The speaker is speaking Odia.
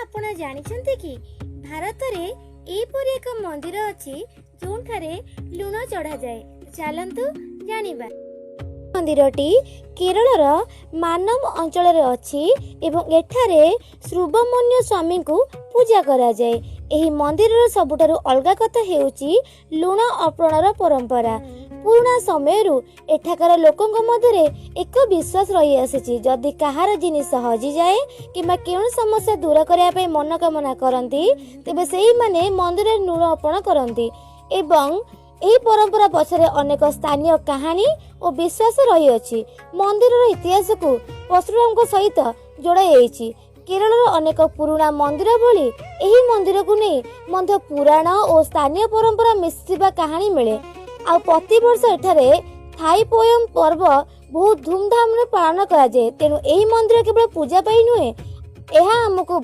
ଆପଣ ଜାଣିଛନ୍ତି କି ଭାରତରେ ଏହିପରି ଏକ ମନ୍ଦିର ଅଛି ଯେଉଁଠାରେ ଲୁଣ ଚଢ଼ାଯାଏ? ଚାଲନ୍ତୁ ଜାଣିବା। ମନ୍ଦିରଟି କେରଳର ମାନମ ଅଞ୍ଚଳରେ ଅଛି ଏବଂ ଏଠାରେ ସୁବ୍ରମଣ୍ୟ ସ୍ୱାମୀଙ୍କୁ ପୂଜା କରାଯାଏ। ଏହି ମନ୍ଦିରର ସବୁଠାରୁ ଅଲଗା କଥା ହେଉଛି ଲୁଣ ଅର୍ପଣର ପରମ୍ପରା। ପୁରୁଣା ସମୟରୁ ଏଠାକାର ଲୋକଙ୍କ ମଧ୍ୟରେ ଏକ ବିଶ୍ୱାସ ରହିଆସିଛି, ଯଦି କାହାର ଜିନିଷ ହଜିଯାଏ କିମ୍ବା କେଉଁ ସମସ୍ୟା ଦୂର କରିବା ପାଇଁ ମନୋକାମନା କରନ୍ତି, ତେବେ ସେଇମାନେ ମନ୍ଦିରରେ ଲୁଣ ଅର୍ପଣ କରନ୍ତି ଏବଂ ଏହି ପରମ୍ପରା ପଛରେ ଅନେକ ସ୍ଥାନୀୟ କାହାଣୀ ଓ ବିଶ୍ୱାସ ରହିଅଛି। ମନ୍ଦିରର ଇତିହାସକୁ ପରଶୁରାମଙ୍କ ସହିତ ଯୋଡ଼ାଯାଇଛି। କେରଳର ଅନେକ ପୁରୁଣା ମନ୍ଦିର ଭଳି ଏହି ମନ୍ଦିରକୁ ନେଇ ମଧ୍ୟ ପୁରାଣ ଓ ସ୍ଥାନୀୟ ପରମ୍ପରା ମିଶିଥିବା କାହାଣୀ ମିଳେ। ଆଉ ପ୍ରତିବର୍ଷ ଏଠାରେ ଥାଇପୋୟମ ପର୍ବ ବହୁତ ଧୁମଧାମରେ ପାଳନ କରାଯାଏ। ତେଣୁ ଏହି ମନ୍ଦିର କେବଳ ପୂଜା ପାଇଁ ନୁହେଁ, ଏହା ଆମକୁ